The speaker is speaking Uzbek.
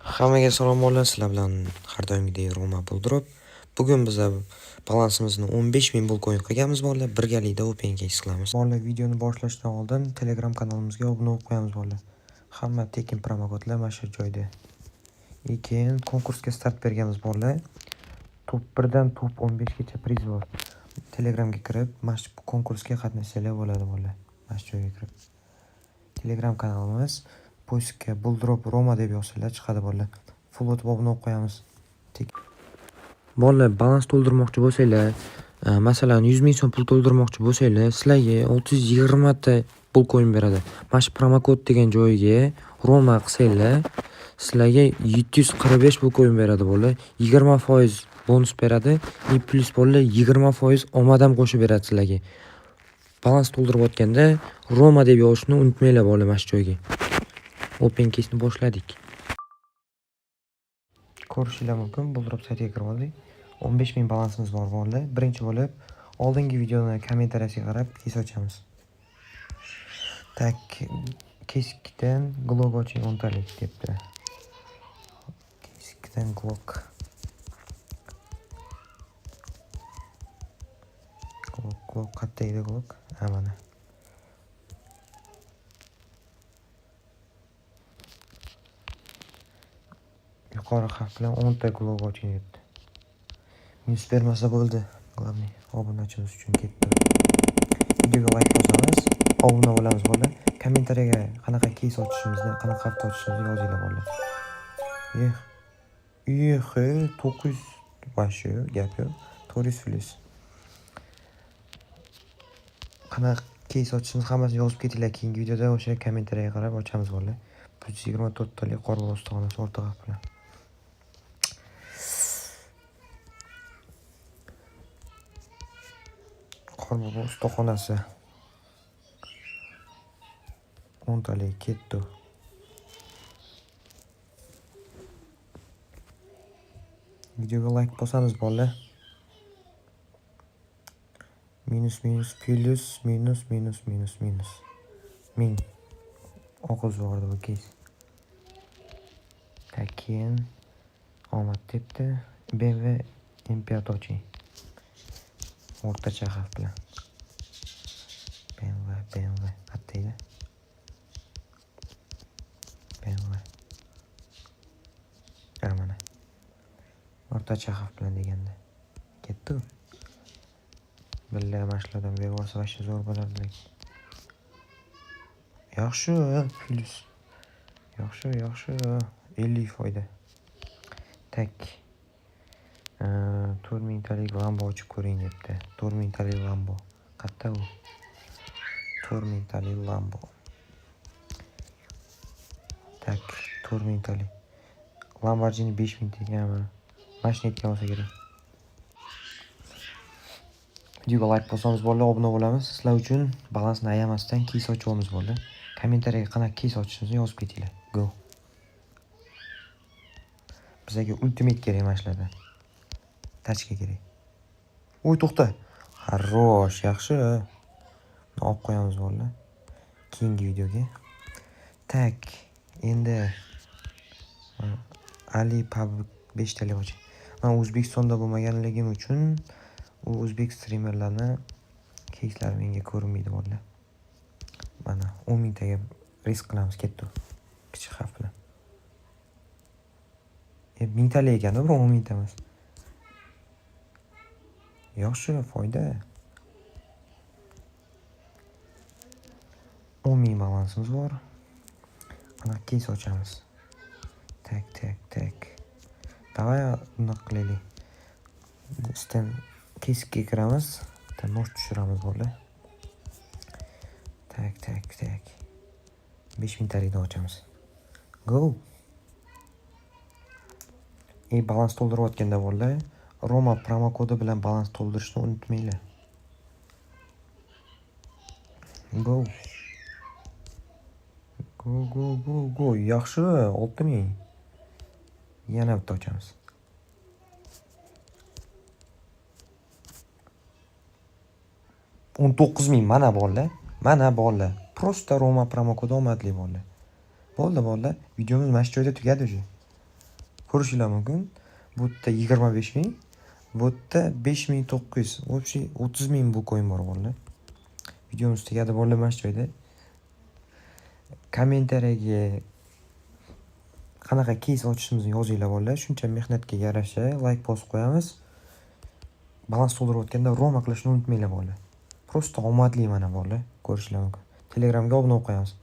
Hammaga salom bolalar, sizlar bilan har doimgidek Roma Buldurib. Bugun biz balansimizni 15 000 coin qilganmiz bolalar, birgalikda open case qilamiz. Bolalar, videoni boshlashdan oldin Telegram kanalimizga obuna bo'lib qo'yamiz bolalar. Hamma tekin promokodlar mana shu joyda. И keyin konkursga start berganmiz bolalar. Top 1 dan top 15 gacha priz bor. Telegramga kirib, mana shu konkursga qatnashsanglar bo'ladi bolalar. Mana shu joyga kirib. Telegram kanalimiz поиск ka Bulldrop Roma deb yozsanglar chiqadi bolalar. Full o'tib obuna bo'lib qo'yamiz. Bolalar, balans to'ldirmoqchi bo'lsanglar, masalan 100 ming so'm pul to'ldirmoqchi bo'lsanglar, sizlarga 620 ta pul coin beradi. Mana shu promokod degan joyiga Roma qilsanglar, sizlarga 745 pul coin beradi bolalar. 20% bonus beradi и plyus bolalar 20% omad ham qo'shib beradi sizlarga. Balans to'ldirayotganda Roma deb yozishni unutmanglar bolalar mana shu joyga. Open case'ni boshladik. Ko'rishinglar mumkin, Bulldrop saytiga kirib oldik. 15 ming balansimiz bor bolalar. Birinchi bo'lib oldingi videoni kommentariyasiga qarab case ochamiz. Так, case 2dan Glock oching 10 talik debdi. Case 2dan Glock. Glock, Glock qayerda edi Glock? Ha, mana. Yuqori xavf bilan 10 ta Glock oching debdi. Minus bermasa bo'ldi. Главный obunachimiz uchun ketdi. Videoga like bosamiz, obuna bo'lamiz bolalar. Kommentariyaga qanaqa case ochishimizni, qanaqa hafta ochishimizni yozinglar bolalar. Eh, eh, 900 вообще gap yo'q. 400 plyus. Qanaqa case ochishimizni hammasini yozib ketinglar. Keyingi videoda o'sha kommentariyaga qarab ochamiz bolalar. 124 talik Qorbobo ustaxonasi o'rta xavf bilan. Qorbobo ustaxonasi 10 talik ketdi. Videoga like bosamiz bolalar. Minus minus plyus minus minus minus minus. 1000 oqizib yubordi bu case. Tak, keyin omad debdi. BMW M5 oching. O'rtacha xavf bilan. BMW, BMW qayerda edi? BMW. Ha, mana. O'rtacha xavf bilan deganda. Ketdi-ku. Billa mana shulardan berib yuborsa вообще zo'r bo'lardi lekin. Yaxshi, plyus. Yaxshi, yaxshi. 50 foyda. Tak. 4000 talik Lambo ochib ko'ring debdi. 4000 talik Lambo. Qayerda u? 4000 talik Lambo. Tak, 4000 talik. Lamborghini 5000 degan mana. Mana shuni aytgan bo'lsa kerak. Videoga like bosamiz bolalar, obuna bo'lamiz. Sizlar uchun balansni ayamasdan case ochyapmiz bolalar. Kommentariyaga qanaqa case ochishimizni yozib ketinglar. Go. Bizga ultimate kerak mana shulardan. Tachka kerak. Oy, to'xta. Хорош, yaxshi. Buni olib qo'yamiz bolalar. Keyingi videoga. Tak, endi Ali Pub 5 talik oching. Men O'zbekistonda bo'lmaganligim uchun u o'zbek streamerlarni caselari menga ko'rinmaydi bolalar. Mana 10 mingtaga risk qilamiz, ketdi. Kichik xavf bilan. Mingtalik ekan, bu 10 mingta emas. Yaxshi, foyda. 10 ming balansimiz bor. Qanaqa case ochamiz? Tak, tak, tak. Давай bunaqa qilaylik. Sten case'ga kiramiz. Bitta nosh tushiramiz bolalar. Tak, tak, tak. 5000 talikdan ochamiz. Go. Balans to'ldirayotganda bolalar, Roma promokodi bilan balans to'ldirishni unutmanglar. Go. Go, go, go, go. Yaxshi, 6000. Yana bitta ochamiz. 19000 mana bolalar. Mana bolalar. Просто Roma promokodi omadli bolalar. Bo'ldi bolalar, videomiz mana shu joyda tugadi уже. Ko'rishinglar mumkin. Bu yerda 25 000, bu yerda 5900. Общий 30 000 bu coin bor, bolalar. Videomiz tugadi, bolalar, mana shu joyda. Kommentariyaga qanaqa кейс ochishimizni yozinglar, bolalar. Shuncha mehnatga yarasha layk bosib qo'yamiz. Balans to'ldirayotganda Roma qilishni unutmanglar, bolalar. Просто omadli mana, bolalar. Ko'rishinglar mumkin. Telegramga obuna bo'lib qo'yamiz.